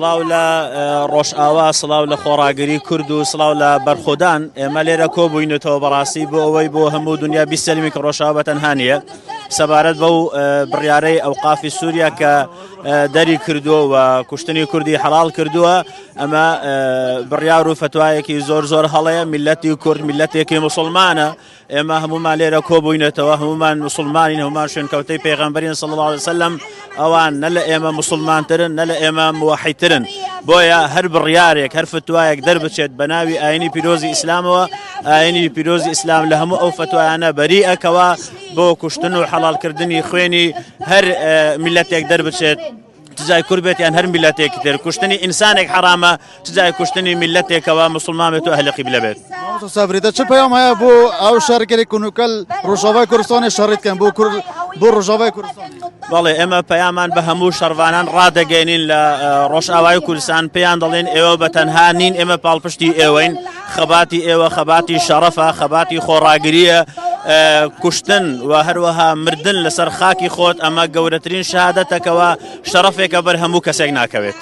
سڵاو لە ڕۆژئاوا، سڵاو لە خۆڕاگری کورد و سڵاو لە بەرخۆدان. ئێمە لێرە کۆبووینەتەوە بەڕاستی بۆ ئەوەی بۆ هەموو دنیا بیسەلمی کە ڕۆژئاوا بە تەنها نییە. سەبارەت بەو بڕیارەی ئەوقافی سووریا کە دەری کردووە و کوشتنی کوردی حەڵاڵ کردووە، ئەمە بڕیار و فتوایەکی زۆر زۆر هەڵەیە. میللەتی کورد میللەتێکی موسڵمانە. ئێمە هەمومان لێرە کۆبووینەتەوە هەمومان مسلمانین هەمومان شوێنکەوتەی پێغەمبەرین صلی الله علیه وسلم ئەوان نە لە ئێمە مسلمانترن نە لە ئێمە موحیترن بۆیە هەر بڕیارێک هەر فتوایەک دەربچێت بە ناوی ئاینی پیرۆزی ئیسلامەوە ئاینی پیرۆزی ئیسلام لە هەموو ئەو فتوایانە بەریئەکەوە بۆ کوشتن و حەڵالکردنی خوێنی هەر میلەتێک دەربچێت چ جای کورد بێت یان هەر میللەتێکی تر کوشتنی ئینسانێک حەرامە چ جای کوشتنی میللەتێکەوە مسلمان بێت و ئەهلی قیبلە بێت. مامۆستا سابری دە چ پەیام هەیە بۆ ئەو شەڕکەری کونوکەل ڕۆژاوای کوردستانی شەڕی دکەن بۆ کورد بۆ ڕۆژاوای کوردستان؟ بەڵێ ئێمە پەیامان بە هەموو شەڕڤانان ڕادەگەێنین لە ڕۆژئاوای کوردستان پێیان دەڵێن ئێوە بە تەنها نین ئێمە پاڵپشتی ئێوەین خەباتی ئێوە خەباتی شەڕەفە خەباتی خۆڕاگریە کوشتن و هەروەها مردن لەسەر خاکی خۆت ئەمە گەورەترین شەهادەتەکەوە شەڕەفێکە بەر هەموو کەسێک ناکەوێت.